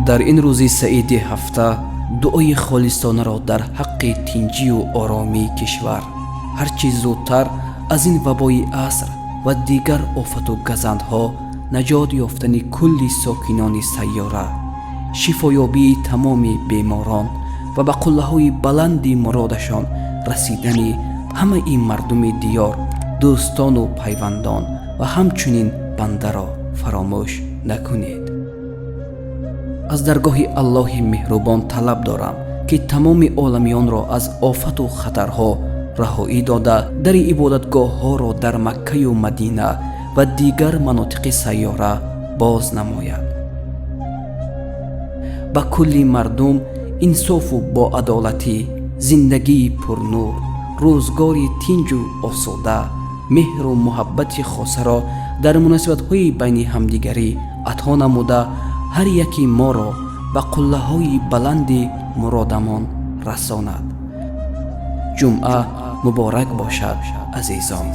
Дар ин рӯзи саиди ҳафта дуои холисонаро дар ҳаққи тинҷию оромии кишвар, ҳарчи зудтар аз ин вабои аср ва дигар офату газандҳо наҷот ёфтани кулли сокинони сайёра, шифоёбии тамоми беморон ва ба қуллаҳои баланди муродашон расидани ҳамаи мардуми диёр, дӯстону пайвандон ва ҳамчунин бандаро фаромӯш накунед. Аз даргоҳи Аллоҳи меҳрубон талаб дорам, ки тамоми оламиёнро аз офату хатарҳо раҳоӣ дода, дари ибодатгоҳҳоро дар Маккаю Мадина ва дигар манотиқи сайёра боз намояд, ба кулли мардум инсофу боадолатӣ, зиндагии пурнур, рӯзгори тинҷу осуда, меҳру муҳаббати хосаро дар муносибатҳои байни ҳамдигарӣ ато намуда, ҳар яки моро ба қуллаҳои баланди муродамон расонад. Ҷумъа муборак бошад, азизон.